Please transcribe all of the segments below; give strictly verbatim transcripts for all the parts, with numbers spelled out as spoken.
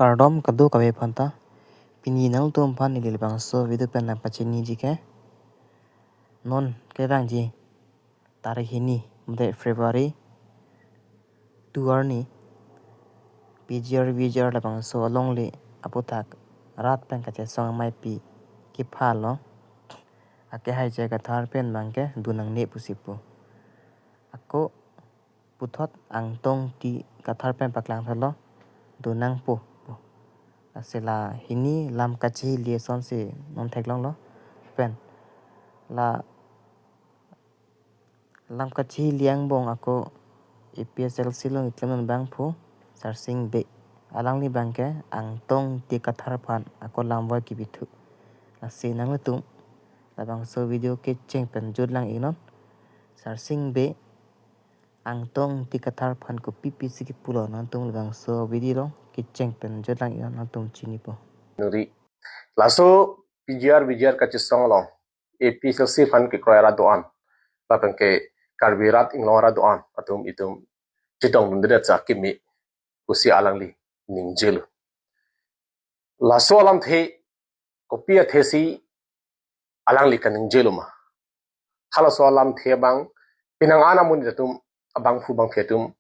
Kardom kadokave aphanta. Pini nangtum aphan neli labangso video pen nangpachiniji ke, non kevangji tarik hini, mate February two arni, P G R V G R labangso alongle aputhak rat pen kachesong ameipi kepha along akehai J I Kathar pen abangke do nangne pusi pu. Ako puthot Angtong Ingti Kathar pen paklangthalo, do nangpo pu. Lasi la hini lam kachihili asonsi non theklonglo pen la lam kachihili angbong ako A P H L C along keklem abangphu Sarsing Bey. Alangli abangke Angtong Ingti Kathar aphan ako lamvoi kepithu. Lasi nangtum labangso video kecheng pen jut lang-iknon. Sarsing Bey Angtong Ingti Kathar aphan kopi pisi kepulo, nangtum labangso video along kecheng pen jut lang-iknon, nangtum chinipo. Nuri. Laso P G R V G R kachesong along A P H L C aphan kekroi arat do-an, lapen ke Karbi rat Inglong arat do-an atum itum chetongdundedet sa kimi pusi alangli ningjelo. Laso alamthe kopi athesi alangli kaningjelo ma? Halaso alamthe abang penang an amonit atum, abangphu abangphi atum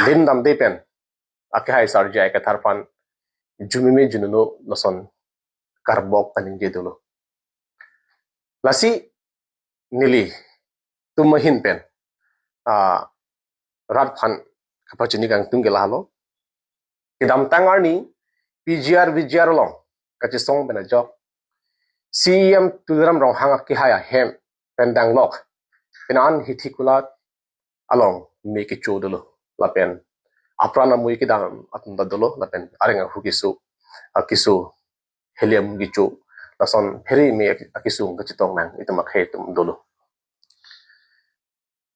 lindamde pen akehai Sar J I Kathar aphan jumime jununo lason karbok kaningje dolo. Lasi nelitum ahin pen, ah, rat aphan kapachini kangtung ke lahelo. Kedamtang arni P G R V G R along kachesong pen ajok C E M Tuliram Ronghang akehai ahem pen danglok, penang an Hithi Khola along me kecho dolo, lapen apran amui kedam atum ta dolo, lapen areng ahu keso, akeso helium kecho, lason phere me akesung kachetong nang itum akhei atum dolo.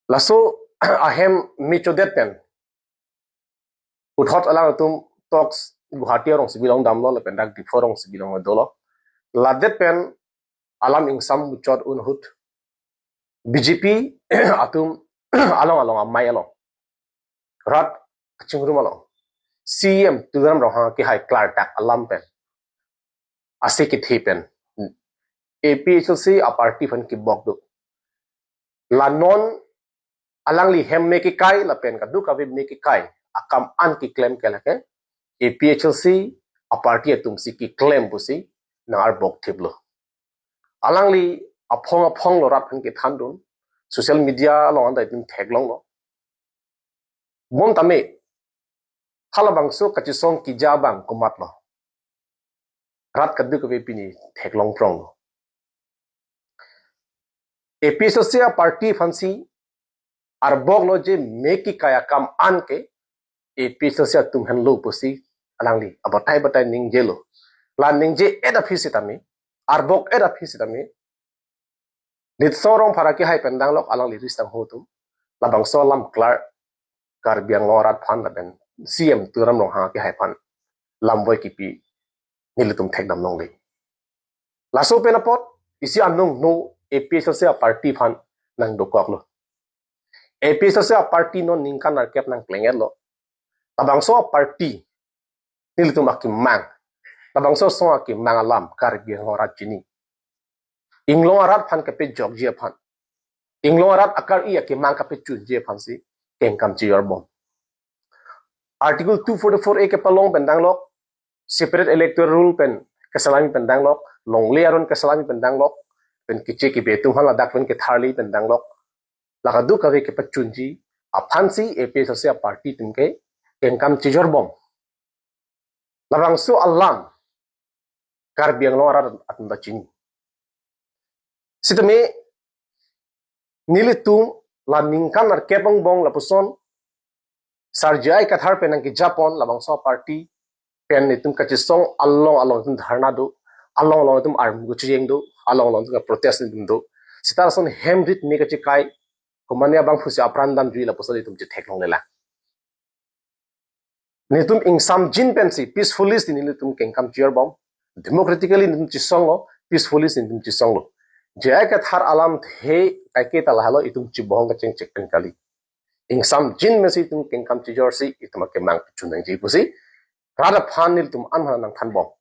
Laso ahem me chodet pen puthot alangtum talks Guwahati arongsi bilong damlo, lapen dak Diphu arongsi bilong dolo. Ladet pen alam ingsam muchot un ahut B J P atum along along amei along, rat kachingrum along, C E M Tuliram Ronghang akehai klardak alam pen, ase kethe pen A P H L C aparty aphan kebok do. La non alangli hem me kekai lapen kadokave me kekai akam an keklem ke lake A P H L C aparty atumsi keklem pusi nang-arbok thiplo. Alangli aphong aphong lo rat aphan kethandun, social media along anta itum theklonglo. Bonta me halabangso kachesong keja abang komatlo, rat kadokave pini theklong pronglo. A P H L C aparty aphansi arboklo je me kekai akam an ke A P H L C atum henlo pusi alangli abatai batai ningjelo. La ningje-et aphi sitame, arbok-et aphi sitame, Nitsong Rongphar akehai pen danglok alangli ris tangho atum, labangso alam klar Karbi Anglong arat aphan lapen C E M Tuliram Ronghang akehai aphan lamvoi kepi nelitum thekdam longle. Laso pen apot isi anung no A P H L C aparty aphan nangdokoklo. A P H L C aparty non ningkan nerkep nangpleng-etlo. Labangso aparty nelitum akemang, labangso asong akemang alam Karbi Anglong arat chini. Inglong arat aphan kapejokji aphan, Inglong arat akar-i akemang kapechunji aphansi kengkam chejor bom. Article two forty-four A kepalong pen danglok, separate electoral roll pen kesalami pen danglok, longle aron kesalami pen danglok, pen keche kebe atum aphan ladak pen ketharli pen danglok, la kadokave kepachunji aphansi A P H L C aparty atum ke kengkam chejor bom. Labangso alam Karbi Anglong arat atum ta chini. Sitame nelitum la ningkan nerkep angbong lapuson Sar J I Kathar pen nangkejapon labangso aparty pen itum kachesong along along itum dharna do, along along itum armu kachejeng do, along along itum protest itum do. Seta lason hem rit me kachekai, komane abangphusi apran damjui lapuson itum chetheklonglelang. Nelitum ingsamjin pensi peacefully si nelitum kengkam chejor bom. Democratically nelitum chesonglo, peacefully si nelitum chesonglo. J I Kathar alamthe kaike ta lahelo, itum chibohong kachengchek pen kali. Ingsamjin pensi itum kengkam chejorsi itum akemang chunangji pusi Rat aphan nelitum an nangthanbom.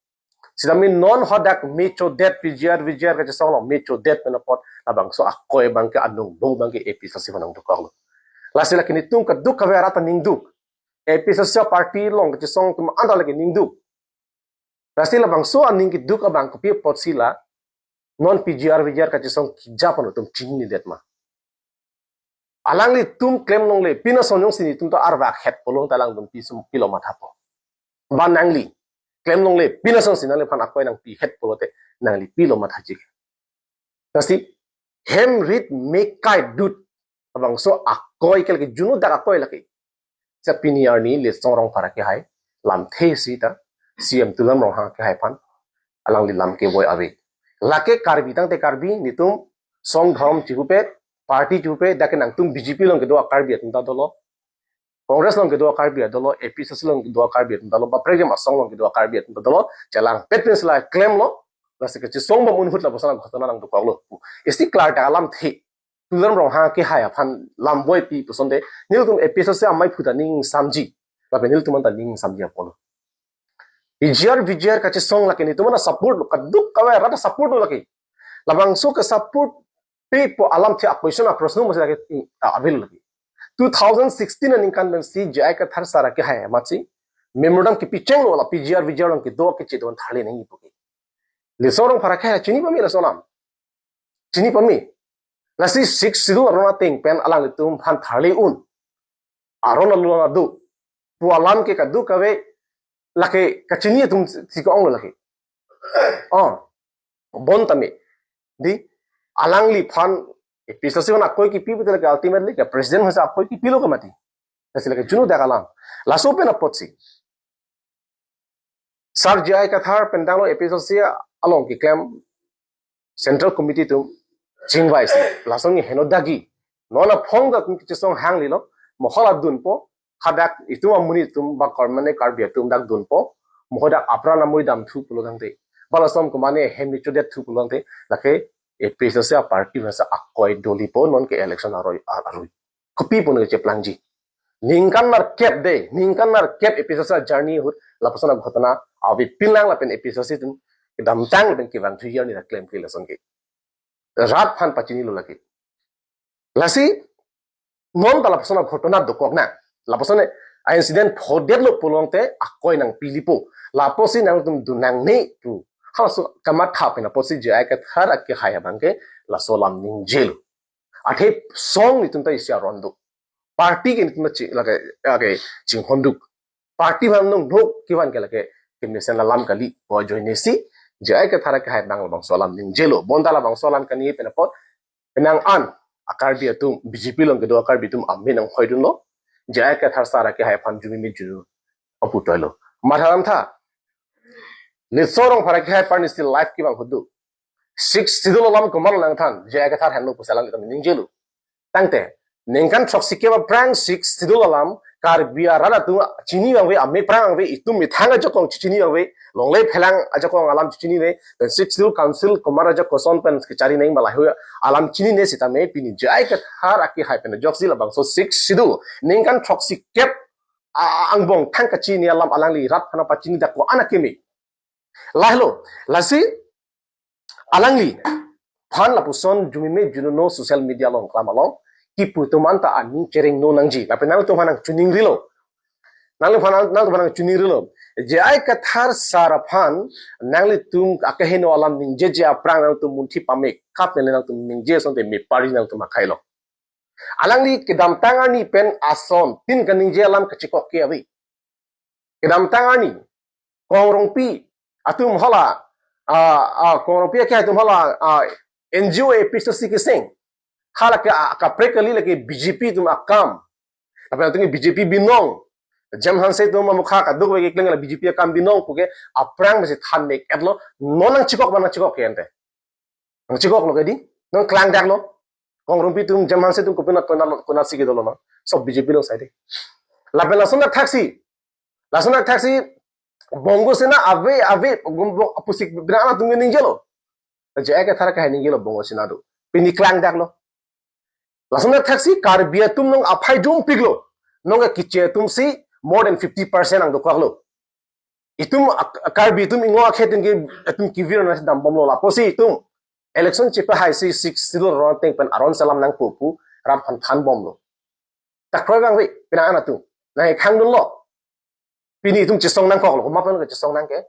Sitame non hadak mechodet P G R V G R kachesong along mechodet pen apot labangso akoi abangke anung lo abangke A P H L C aphan nangdokoklo. Lasi lake nelitum kadokave arat aning duk. A P H L C party along kachesong atum anta lake aning duk. Lasi labangso aning keduk abang kopi apotsi la non P G R V G R kachesong kejap an atum chininedet ma. Alanglitum klem longle, pini ason jongsi nelitum ta arvak het pulote alangtum pi sum pilo mathapo. Ba nangli klem longle, pini asonsi nangliphan akoi nangpi het pulote nangli pilo mathajik. Lasi hem rit mekai dut labangso akoi ke lake juno dak akoi lake. Sa pini arni Litsong Rongphar akehai lamthe sita C M Tuliram Ronghang akehai aphan alangli lam kevoi ave. Lake Karbi tangte Karbi, nelitum song dhorom chihupe, party chihupe, dak ke nangtum B J P along kedo a-Karbi atum ta dolo, Congress along kedo a-Karbi ta dolo, A P H L C along kedo a-Karbi atum ta dolo, ba pregem asong along kedo a-Karbi atum ta dolo, chelangpet pensi la klemlo, lasi kachesong bom ahut lapuson aghotona nangdokoklo. Isi klar ta alamthe Tuliram Ronghang akehai aphan lam voipi pusonte nelitum A P H L C amei aphuta ning samji, lapen nelitum anta ning samji apotlo. P G R V G R kachesong lake nelitum anta support lo, kadokave arat support lo lake. Labangso ke support pipo alamthe a-question a-proshno masi lake, mm, a-, avelo lake. Two thousand sixteen aningkan pensi J I Kathar sir akehai amatsi memorandum kepichenglo la P G R V G R along kedo kechedon tharle nangji pu ke. Litsong Rongphar akehai chini pame laso alam. Chini pame. Lasi Sixth Schedule aron ateng pen alanglitum aphan tharle un. Aron along adu pu alam ke kadokave lake kachini atum si ko-onglo lake. Oh, bon tame. Di, alangliphan A P H L C aphan akoi kipi pulote lake ultimately ke president aphansi akoi kipilo ke mati. Lasi lake juno dak alam. Laso pen apotsi Sir J I Kathar pen tanglo A P H L C along keklem Central Committee atum chingvaisi. Laso nge heno dagi. Non aphong dak kachesong hanglilo. Mo hala dunpo. Hadak itum amonit atum ba kormane Karbi atum dak dunpo. Mo hadak apran amoi damthu pulo tangte, ba lason komane hem mechodet thu pulo tangte, lake A P H L C a-party aphansi akoi dolipo non ke election aroi aroi. Kopi pun kecheplangji. Ningkan nerkep de, ningkan nerkep A P H L C a-journey ahut lapuson aghotona ave pinlang lapen A P H L C atum kedamtang lapen kevang thu year ni ra klemkle lason ke. Rat aphan pachinilo lake. Lasi non ta lapuson aghotona dokok nang. Lapuson a-incident phodetlo pulote akoi nangpilipo. Lapusi nangtum dun nangne pu. Halaso kamatha pen apotsi J I Kathar akehai abangke laso alam ningjelo. Athe song nelitum ta isi aron do. Party ke nelitum ta chi, lake, lake chinghon duk. Party aphan nongnok kevan ke lake kemesen alam kali, pu ajoinesi J I Kathar akehai abang labangso alam ningjelo. Bonta labangso alam kani pen apot penang an a-Karbi atum, B J P along kedo a-Karbi atum amen nanghoidunlo. J I Kathar sir akehai aphan jumime junu aputoilo. Matha lamtha. Litsong Rongphar akehai aphan isi live kevang ahut do. Sixth Schedule alam komat nangthan, J I Kathar henlo pusi alanglitum ningjelo. Tangte, ningkan throksi kep aphrang Sixth Schedule alam, Karbi arat atum chini vangve, amephrang vangve, itum methang ajakong chini vangve, longle phelang ajakong alam chinine, pen Sixth Schedule Council komat ajak koson pen kechari nang ma lahei alam chinine sitame pini J I Kathar akehai pen ajoksi labangso Sixth Schedule ningkan throksi kep a-, angbong thang kachini alam alangli rat aphan pachini dak ko-an akeme. Lahelo, lasi alangliphan lapuson jumime jununo social media along klam along kipu atum anta aning cherengno nangji. Lapen nangtum aphan nangchiningrilo. Nangtum aphan, nangtum aphan nangchiningrilo. J I Kathar sir aphan nanglitum akeheno alam ningjeje aphrang nangtum munthi pamekap neli nangtum ningje asonte mepari nangtum akhai lo. Alangli kedamtang arni pen asontin kaningje alam kachekok ke ave. Kedamtang arni Kong Rongpi atum hala, ah, ah, Kong Rongpi akehai atum hala, ah, N G O A P C C keseng. Hala ke, ah, kaprek kali lake B J P atum akam. Lapen atum B J P binong. Jem Hanse atum amokha kadokave kekleng la B J P akam binong puke aphrang masi than mek-etlo. Non nangchekok ba nangchekok ke ante. Nangchekoklo ke di, nangklangdaklo. Kong Rongpi atum, Jem Hanse atum kopinat, konat, konatsi kedolo ma. Sob B J P along side. Lapen lason akthaksi. Lason akthaksi, Bongo Sena ave, ave, gumbo apusik bina atum ningjelo. J I Kathar akehai ningjelo Bongo Sena do. Pini klangdaklo. Lason akthaksi Karbi atum nong aphai jumpiklo. Nong ke kiche atumsi more than fifty percent nangdokoklo. Itum ak-, Karbi itum Inglong akhei atum ke, itum kevir nangdambomlo, lapusi itum election chepahaisi Sixth Schedule aron ateng pen aron selam nangpo pu rat aphan thanbomlo. Ta kroikre vangve, penang an atum nangkhangdunlo. Pini itum chesong nangkoklo, komat pen kachesong nang ke?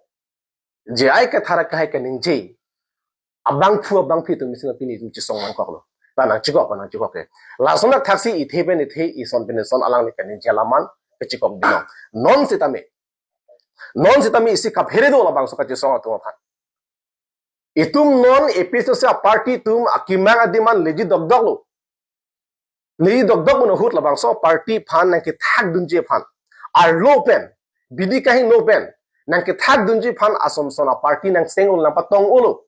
J I Kathar akehai kaningje, abangphu abangphi atum isi pini itum chesong nangkoklo. Ta nangchekok, ta nangchekok ke. Lason athaksi ithe pen ithe, ison pen ison alangli kaningje alam an kachekok binong. Non sitame, non sitame isi kaphere do labangso kachesong atum aphan. Itum non A P H L C a-party atum akemang adim an leji dokdoklo. Leji dokdok un ahut labangso party aphan nangkethakdunji aphan, arlo pen, bidi kahingno pen nangkethakdunji aphan ason son a-party nangcheng un nangpatong unlo.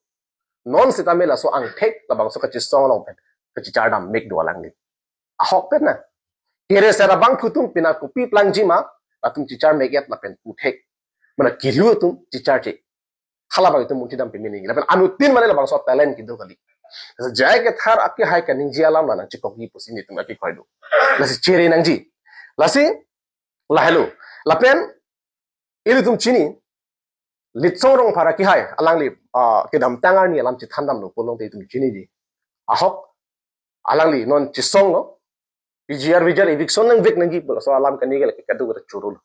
Non sitame laso angthek labangso kachesong along pen kachechardam mek do alangli. Ahokpet na. Kere sera abangphu atum pina kopi plangji ma, latum chechar mek-et lapen puthek. Mane kelu atum checharche. Halabang itum munthi dam peme nangji. Lapen anuttin mane labangso talent kedo kali. J I Kathar akehai kaningje alam la nangchekokji pusi nelitum akekroi do. Lasi chere nangji. Lasi lahelo. Lapen ilitum chini, Litsong Rongphar akehai, alangli, ah, kedamtang arni alam chethandamlo pulote itum chiniji. Ahok, alangli non chesonglo, P G R V G R eviction nangvek nangji pu laso alam kani ke lake kadokave chorolo.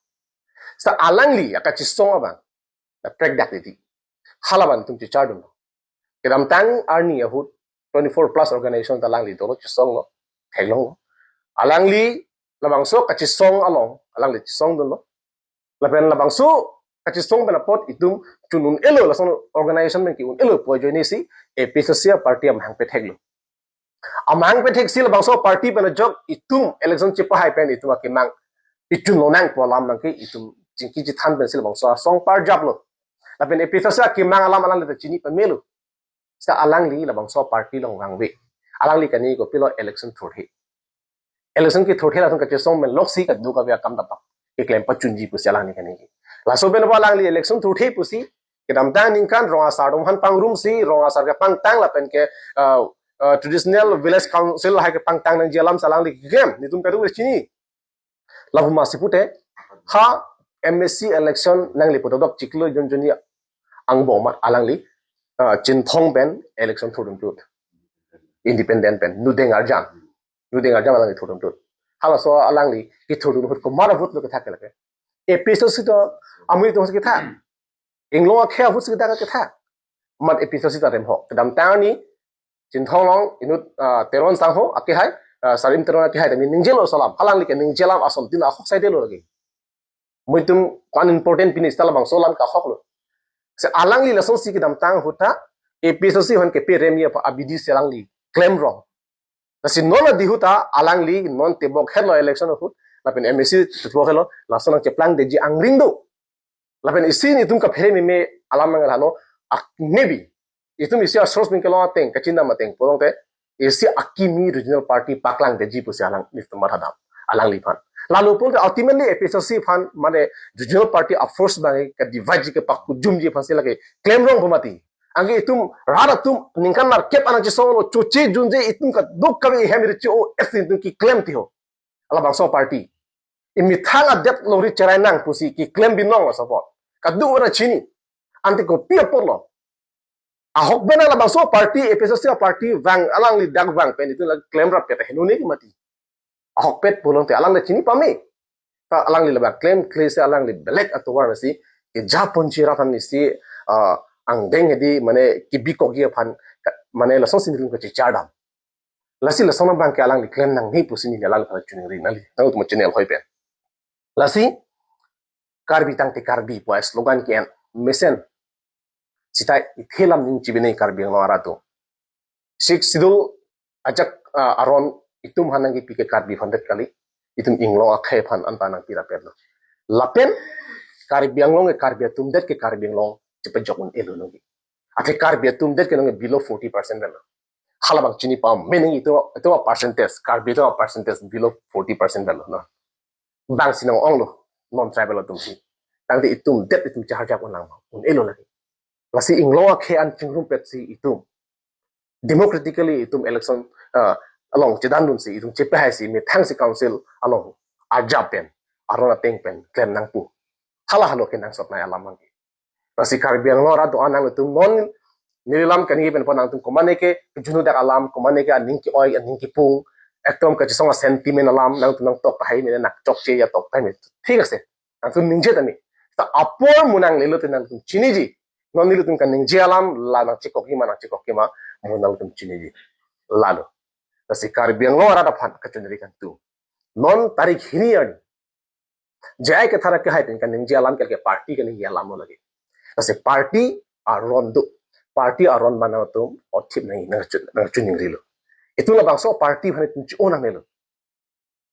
Seta alangli akachesong abang, na prekdak didi. Halabang itum chechardunlo. Kedamtang arni ahut twenty-four plus organization ta alangli dolo, chesonglo, theklonglo. Alangli labangso kachesong along alangli chesongdunlo. Lapen labangso kachesong pen apot itum chun un-elo, lason organization pen ke-un-elo pu ajoinesi A P H L C a-party amahang petheklo. Amahang petheksi labangso party pen ajok itum election chepahai pen itum akemang ichun lonang pu alam nangke itum chingki chethan pensi labangso asong parjaplo. Lapen A P H L C akemang alam alangli ta chini pamelo. Seta alangli labangso party along vangve. Alangli kani kopilo, election thurthe. Election kethurthe lason kachesong pen loksi kadokave akam dapak keklem pachunji pusi alangli kani. Laso pen apot alangli election thurthe pusi kedamtang aningkan rong asar atum aphan pangrumsi, rong asar kepangtang lapen ke, uh, uh, traditional village council hai kepangtang nangji alam si alangli keklem, nelitum kadokave chini. Lapu masi pute, ha M A C election nangli pu dokdok chiklo jonjoni angbong amat alangli, ah, Chinthong pen election thurdun tut. Independent pen, nudeng arjan. Nudeng arjan alangli thurdun tut. Halaso alangli kethurdun ahut komat a-vote lo kethak ke lake? A P H L C atum, amui atum si kethak. Inglong akhei a-vote si kethak kethak. Mat A P H L C atum remhok. Kedamtang arni Chinthong along inut, ah, Teron sangho akehai, ah, Sarim Teron akehai tame ningjelo laso alam. Halangli kaningje alam asontin ahok saidelo lake. Muitum ko-an important pini seta labangso alam ke ahoklo. Seta alangli lasonsi kedamtang ahut ta A P H L C aphan keperemji pu abidi si alangli klemrong. Lasi non adi ahut ta alangli non tebok hetlo election ahut, lapen M A C tebok hetlo, laso nangcheplangdeji angring do. Lapen isi nelitum kaphere meme alam nang lalo, ak-, maybe itum isi a-source pen kelong ateng, kachinidam ateng pulote isi akimi regional party paklangdeji pusi alang nelitum mathadam alangliphan. Lalu pulote ultimately A P H L C aphan mane regional party a-force abang kadivide ji, kepakujumji aphansi lake klemrong pu mati. Anke itum rat atum ningkan nerkep an nangchesonglo, choche junje itum kadokave ihem ri che-o, es itum keklem tiho. Halabangso party. Imethang adet longri cherai nang pusi keklem binong laso apot. Kadokave chini. Ante kopi apotlo? Ahok pen labangso party, A P H L C a-party vang, alangli dak vang pen itum la klemrap keta henone ke mati. Ahokpet pulote alangli chini pame. Ta alangli labang klemkle si alangli belek atovar si kejaponji rat aphan isi, ah, angdeng hedi mane kebikokji aphan ka-, mane lasonsi nelitum kachechardam. Lasi lason abang ke alangli klem nangne pusi neli alangliphan choningri nangli, nangtum channel hoi pen. Lasi Karbi tangte Karbi pu slogan ke-en mesen seta ithe lam ning chibine Karbi Anglong arat atum. Sixth Schedule ajak, ah, aron itum aphan nangkipi ke Karbi aphan det kali, itum Inglong akhei aphan anta nangpi rapetlo. Lapen Karbi Anglong ke Karbi atum det ke Karbi Anglong chepajok un-elo nangji. Athe Karbi atum det ke nangji below forty percent avelo. Halabang chini pame nangji itum, itum a-percentage, Karbi atum a-percentage below forty percent avelo, no? Bangsi nang-onglo, non-tribal atumsi. Tangte itum det itum chaharjap un lang, un-elo lake. Lasi Inglong akhei an chingrumpetsi itum democratically itum election, ah, along chedandunsi, itum chepahaisi, methangsi council along arjap pen, aron ateng pen klem nangpo. Hala halo kenangsotnei alam abang ke. Lasi Karbi Anglong arat do-an nangtum non neli lam kaningje pen apot nangtum komane ke kejunu dak alam, komane ke aning ke-oi, aning kepung, ekdom kachisong a-sentiment alam nangtum nangtok tahai mene, nangchokche ya tok tahai mene. Thik ase. Nangtum ningje tame. Ta apor mo nanglelo te nangtum chiniji. Non nelitum kaningje alam la nangchekokji ma, nangchekokji ma, mo nangtum chiniji. Lalo. Lasi Karbi Anglong arat aphan kachiniri kangtung. Non tarik hini arni J I Kathar akehai pen kaningje alam ke lake party kaningje alam lo lake. Lasi party aron do. Party aron mana atum othip nang nang chu nang chu ningrilo. Itum labangso party aphan itum chu nangnelo.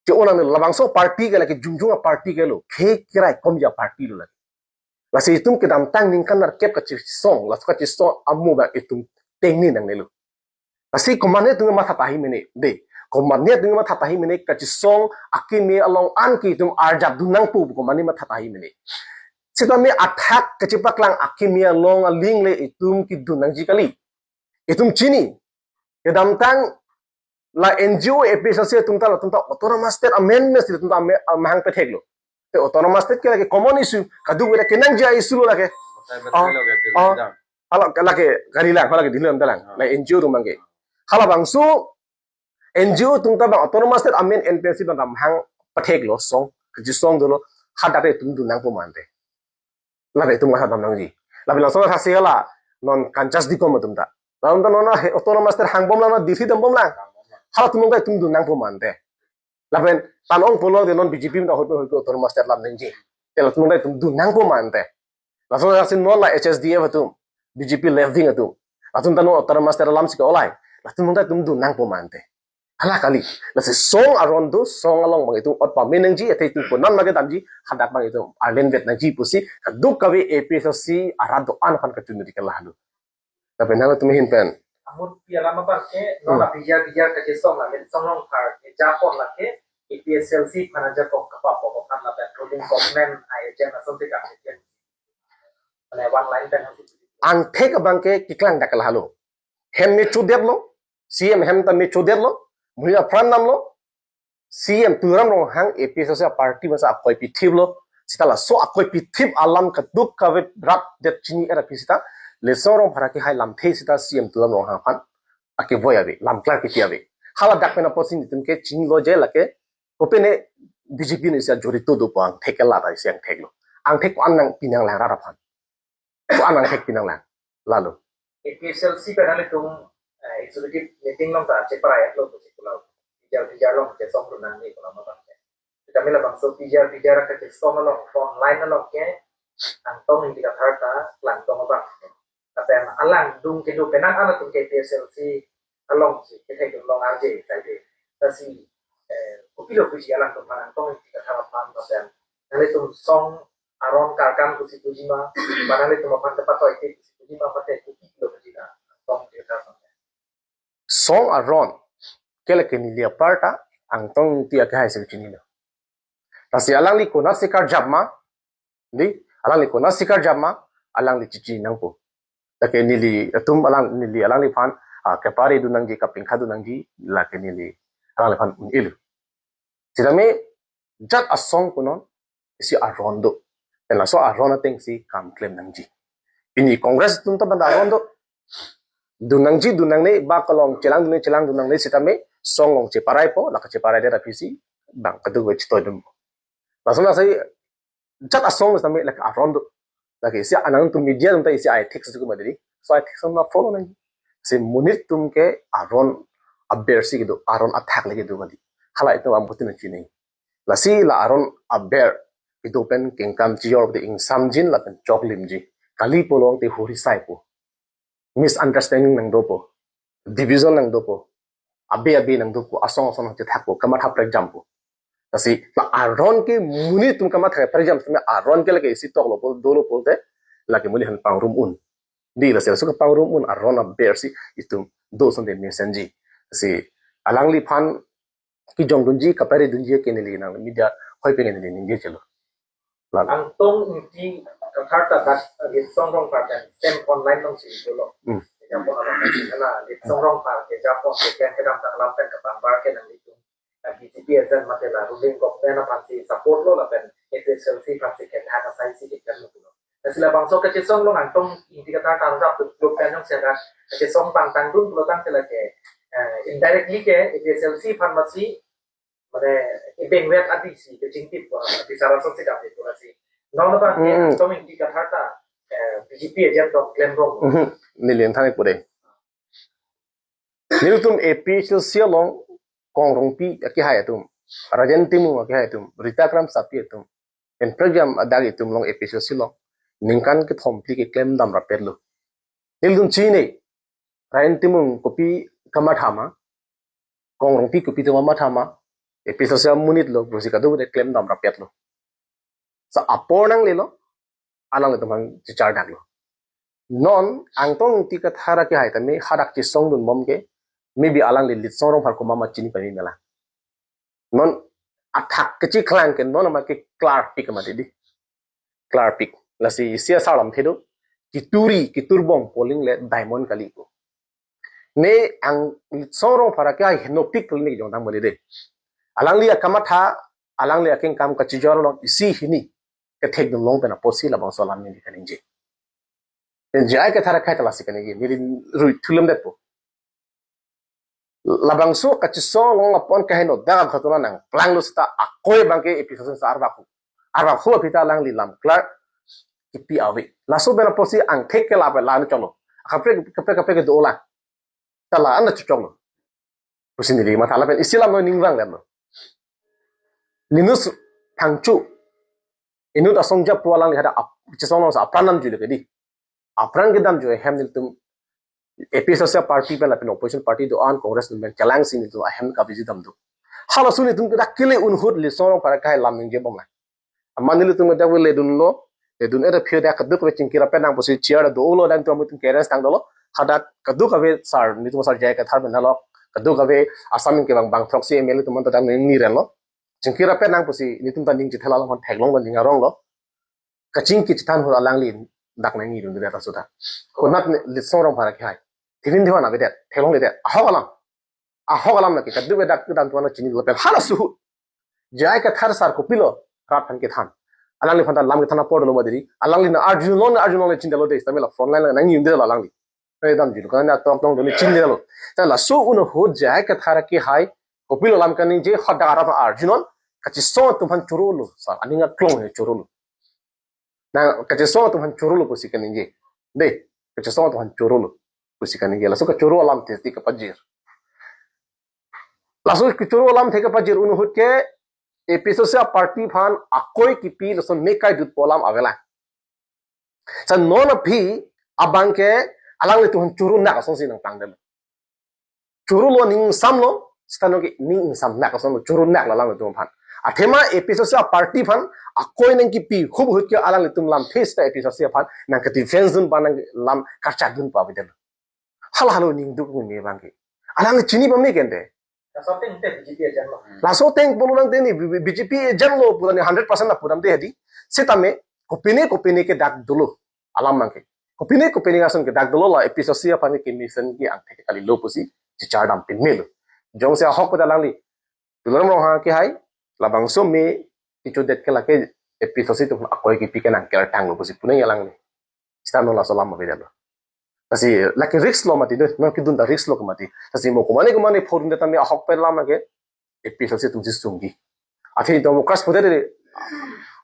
Chu nangnelo. Labangso party ke lake jongjong a-party ke lo. Khei keraikom a-party lo lake. Lasi itum kedamtang ningkan nerkep kachisong, laso kachisong amo abang itum tengne nangnelo. Lasi komane atum matha tahai mene, de. Komane atum matha tahai mene, kachisong akeme along an ke itum arjap dun nangpo, komane matha tahai mene. Sitame athak kachepaklang akeme along aling le itum kedun nangji kali. Itum chini. Kedamtang la N G O A P H L C atum ta, latum ta autonomous state amen mes atum ta ame-, amahang pethek lo. Te autonomous state ke lake common issue, kadokave kenangji a-issue lo lake. Betul, betul, Oh, lo, betul, oh. Betul. Hala lake karilang, hala ke dilam dalang. Ah. La N G O atum abang ke. Halabangso N G O atum ta abang autonomous state amen N P S C abang amahang pethek lo song, kachisong dolo, hadak itum dun nangpo mante. Lapen itum kadam nangji. Lapen laso hasi hala non kanchas dikom atum ta. Latum ta non he autonomous state hangbom lang, non Delhi dambom lang. Halatum ta itum dun nangpo mante. Lapen tan ong pulo de non B J P ta hoi hoi autonomous state lam nangji. Te latum ta itum dun nangpo mante. Laso hasi non la H S D F atum, B J P left wing atum. Latum ta non autonomous state lam si ke-olai. Latum ta itum dun nangpo mante. Hala kali. Lasi song aron do, song along abang itum ot pame nangji, athe itum konat ma kedamji, hadak abang itum arlenvet nangji pusi, kadokave A P H L C arat do-an aphan kachiniri ke lahelo. Lapen nangtum ahin pen. Ahut pi alam apar ke, non Hmm. la P G R, P G R kachisong la, Litsong Rongphar kejapon lake, A P H L C aphan ajapon kapapok aphan lapen ruling government a-agent asonsi kap. Mane one line pen. Angthek abang ke keklang dak lahelo. Hem me chodetlo, C M hem ta me chodetlo, mui apran damlo, C M Tuliram Ronghang A P H L C a-party masa akoi pithiplo, sita laso akoi pithip alam kadokave rat det chini era pi sita, Litsong Rongphar akehai lamthe sita C M Tuliram Ronghang aphan akevoi ave, lam klar kiti ave. Haladak pen apotsi nelitum ke chinilo je lake, kopine B J P nisi ajorito dopo angthek ke la ta isi angthek lo. Angthek ko-an nangpi nanglang rat aphan. Ko-an angthek pi nanglang. Lalo. A P H L C pen nanglitum, eh, executive meeting along ta cheparai lo pusi pulo. P G R, P G R along kachisong dun nangne pulo ma bang ke. Kami labangso P G R, P G R kachisong along, front line along ke, Angtong Ingti Kathar ta klangtong abang. Lapen alangdung kedo penang anatum ke A P H L C alongsi kethekdun long arje saide. Lasi, eh, kopilo puji alangtum aphan Angtong Ingti Kathar aphan lapen nanglitum song aron karkam pusi puji ma, ba nanglitum aphan kepatoi te pusi puji ma, mate kopilo puji na Angtong Ingti Kathar aphan. Song aron ke lake neli apar ta Angtong Ingti akehai si chinilo. Lasi alangli konatsi karjap ma, di, alangli konatsi karjap ma, alangli chichi nangpo. Lake neli atum alang, neli alangliphan, ah, kepari dun nangji, kapingkha dun nangji, lake neli alangliphan un-elo. Sitame jat asong punon isi aron do. Pen laso aron atengsi kam klem nangji. Pini Congress atum ta banda aron do. Dun nangji, dun nangne, ba kelong chelang dunne, chelang dun nangne sitame, song along cheparaipo, lake cheparai det aphisi, bang kadokave chitoi dunpo. Laso lasi jat asong sitame lake aron do. Lake isi anangtum media atum ta isi a-ethics do kuma dei. So a-ethics na follow nangji. Si monit atum ke aron aber si kedo, aron athak le kedo kali. Hala itum ambutin chinine. Lasi la aron aber kedo pen kengkam chijor de ingsamjin lapen choklimji. Kali pulo te huri saipo. Misunderstanding nangdopo. Division nangdopo. Abe abe nangdopo. Asong asong nangchethakpo. Kamatha prekjampo. Lasi la aron ke monit atum kamatha prekjam sitame aron ke lake isi toklo pul dolo pulote lake monit aphan pangrum un. Di lasi laso kepangrum un aron aber si itum do asonte mesenji. Lasi alangliphan kejong dunji, kapari dunji ke neli nang media hoi pen neli ningje chelo. Lalo. Angtong Ingti Kathar ta dak, eh, Litsong Rongphar pen same online alongsi dolo. Hmm. Kejapon along, hala Litsong Rongphar kejapon ke pen kedamtang alam pen kapan bar ke nanglitum, eh, B J P agent mate la ruling government aphansi support lo lapen A P H L C aphansi kethak asai si kekan lo pulo. Lasi labangso kachesong along Angtong Ingti Kathar ta arjap tu klub pen jongsi dak kachesong pangtangdun pulo tangte lake, eh, indirectly ke A P H L C aphan masi, mane, ibeng wet adi si kachingtip, eh, bichara song si dam itu lasi. Non abang ke Hmm. Angtong Ingti Kathar ta, eh, B J P agent tong klemrong. Mhm. Neli than-ik pu dei. Nelitum A P H L C along Kong Rongpi akehai atum, Rajen Timung akehai atum, Rita Kramsapi atum, pen program adak itum along A P H L C along ningkan kethom phli keklem dam rapet lo. Nelitum chini, Rajen Timung kopi kamatha ma, Kong Rongpi kopi atum kamatha ma, A P H L C amonit lo, pusi kadokave klem dam rapet lo. Sa apor nanglelo, alanglitum aphan chichar dak lo. Non Angtong Ingti Kathar akehai tame hadak chesongdun bom ke, maybe alangli Litsong Rongphar komat ma chini pame mela. Non athak kachiklang ke non ama ke klarpik mati dei. Klarpik. Lasi isi asar lamthe do. Kituri, kiturbong pu aling le diamond kali ko. Ne ang Litsong Rongphar akehai henopik pu aling ne jongdam mali dei. Alangli akamatha, alangli akengkam kachijor along isi hini kethekdun long pen apotsi labangso alam neli kaningje. Pen J I Kathar akehai ta lasi kaningje, neli rui thulemdetpo. Labangso kachesong along apon kaheno dak ghotona nangplanglo seta akoi abang ke A P H L C arvak hu. Arvak hu aphi ta alangli lam clerk kipi ave. Laso pen apotsi angthek ke lapen la-an choklo. Kaprek, kaprek, kaprek ke do la. Ta la-an choklo. Pusi neli matha lapen isi alam lo ningvang lemlo. Linus Phangcho. Inut asong jap pu alangli hadak ap-, chesong along sa apran damjui lo ke dei. Apran kedamjui ahem nelitum A P H L C party pen lapen opposition party do-an Congress pen chelangsi nelitum ahem kaviji dam do. Halaso nelitum kedak kele un ahut Litsong Rongphar akehai lam ningje bom la. Amat nelitum kedak ledunlo, ledun era phio dak kadokave chingkir apet nang pusi chair dolo dan tu amutum kerens tang dolo. Hadak kadokave sar, nelitum sar J I Kathar pen lo, kadokave Assam ke bang bang throksi M L A atum ta dam ni relo. Chingkir apet nang pusi nelitum ta ning chethela lo, theklong lo, ning arong lo. Kachingki chethan ahut alangli dak nangji dun det aso ta. Konat ne Litsong Rongphar akehai. Thivin diwan avedet, theklongledet. Ahok alam. Ahok alam lake kadokave dak kedam tuan chini lapen halaso ahut J I Kathar sar kopilo rat aphan kethan. Alangliphan ta lam kethan apor dolo ma dei. Alangli na arjulong, na arjulong le chindelo dei. Stamela front line nangji dun det alangli. Kedamji lo, kan atok tong doni chindelo. Ta laso un ahut J I Kathar akehai kopilo lam kaningje, hadak arat arjunon, kachesong atum aphan chorolo, sar aning aklong he chorolo. Na kachesong atum aphan chorolo pusi kaningje. Dei, kachesong atum aphan chorolo pusi kaningje. Laso kachoro alamthe kapajir. Laso kachoro alamthe kapajir un ahut ke A P H L C party aphan akoi kipi lason me kaidut pu alam avelang. Sa non aphi abang ke alanglitum aphan choro nak asonsi nangplangdetlo. Chorolo, ning ingsamlo, seta non ke ning ingsamnak asonlo, choro nak lo alanglitum aphan. Athema A P H L C party aphan akoi nangkipi, hup ahut ke alanglitum lamthe seta A P H L C aphan nangkedefense dun pa, nang lam kachak dun pa avedetlo. Hala halo ning duk me abang ke. Alangli chini pame ke ante. Laso ateng te B J P agent lo. Laso ateng pulo nang te ni B-, B-, B J P agent lo pu ta ne hundred percent na pudam te hedi. Setame kopine kopine kedak dolo alam abang ke. Kopine kopine ason kedak dolo, la A P H L C aphan ke mission ke angthek kalilo pusi chichar dam pin melo. Jongsi ahok pada alangli Tuliram Ronghang akehai, labangso me kechodet ke lake A P H L C atum akoi kipi ke nangkertanglo pusi pu nangji alangli. Seta non laso alam avedetlo. Lasi lake risk lo mati do, non kedun ta risk lo ke mati. Lasi mo komane komane pho dunde tame ahok pen alam ke A P H L C atum si sungji. Athe Democrats pute de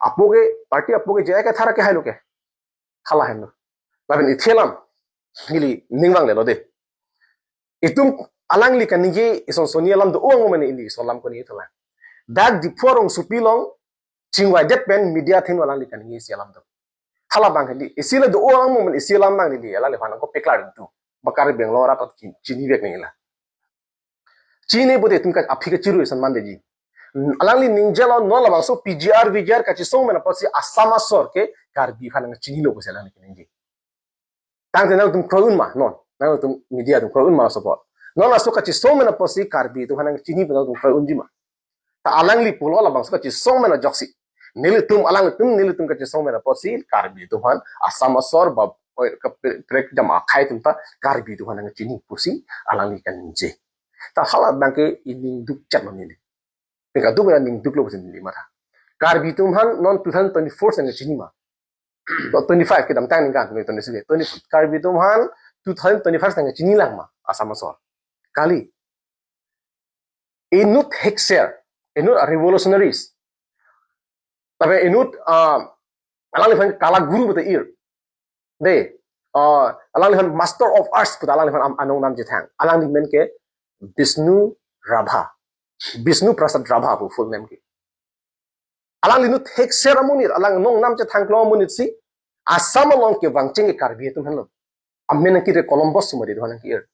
apo ke, party apo ke J I Kathar akehai lo ke. Hala henlo. Lapen ithelam neli ningvanglelo dei. Itum alangli kaningje ison soni alam do-o ango mane ili ison alam koni itulang. Dak Diphu arongsopi along chingvaidet pen media athengno alangli kaningje isi alam do. Hala abang hedi, isi le do-o ango mane isi alam abang neli alangliphan kopiklar itu. Bakar Bangalore arat chini vek nangji la. Chini pute itum ka aphi kachiru isan mandetji. Alangli ningjelo non labangso P G R, V G R kachesong men apotsi Assam asor ke Karbi aphan nangchinilo pusi alangli kaningje. Tangte nangtum kroi un ma, non. Nangtum media atum kroi un ma laso apot. Non laso kachesong men apotsi Karbi atum aphan nangchini pen nangtum kroi unji ma. Ta alangli pulo labangso kachesong men ajoksi. Nelitum, alangtum, nelitum kachesong men apotsi Karbi atum aphan Assam asor ba, oi, kaprek jam akhai atum ta Karbi atum aphan nangchini pusi alangli kaningje. Ta hala abang ke ining dukchet lo neli. Pen kaduk pen ning duklo pusi neli matha. Karbi atum aphan non two thousand twenty-four si nangchini ma. twenty-five kedamtang ningkan, twenty-six, twenty, Karbi atum aphan two thousand twenty-five tangka chini lang ma Assam asor? Kali. Inut hekser, inut revolutionaries, tapi inut, ah, alangliphan kala guru puta ir. De, ah, alangliphan master of arts puta alangliphan am-, anong nam chethang. Alangli men ke Bishnu Rabha. Bishnu Prasad Rabha pu full name ke. Alangli inut hekser amonit, alang nong nam chethang klong amonit si Assam along kevang cheng ke Karbi atum henlo. Amen nangkiri Columbus sumari dohan nangkiri.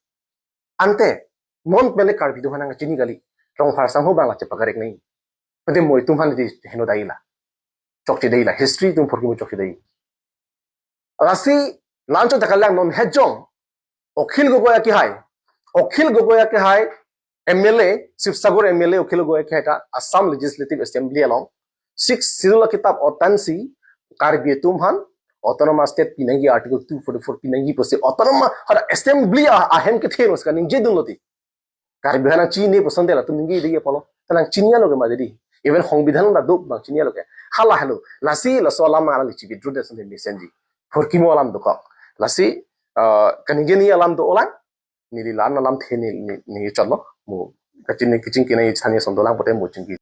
Ante, non pen le Karbi dohan nangchini kali. Rongphar sangho bang la chepakarek nai. Ante mo itum aphan di heno dai la. Chokche dai la. History atum phurkimo chokche dai. Lasi, lancho takalang non hejong. Akhil Gogoi akehai. Akhil Gogoi akehai, M L A, Sibsagar M L A Akhil Gogoi akehai ta Assam Legislative Assembly along Sixth Schedule akitap otan si Karbi atum aphan Autonomous State pinangji, Article two forty-four pinangji pusi Autonomous, hada Assembly a-, ahem kethe nus ka ningje dunlo ti. Karbi aphan nangchini puson de latum ningje de apotlo. Ta nangchini alo ke ma di. Even Songbidhan la do nangchini alo ke. Hala helo. Lasi laso alam alangli chi withdraw de son de mesenji. Phurkimo alam dokok. Lasi, ah, kaningje ni alam do-olang. Neli la-an alamthe ne, ne, ne chotlo. Mo kachini kachingki nangji than ason dolang pote mo chingki.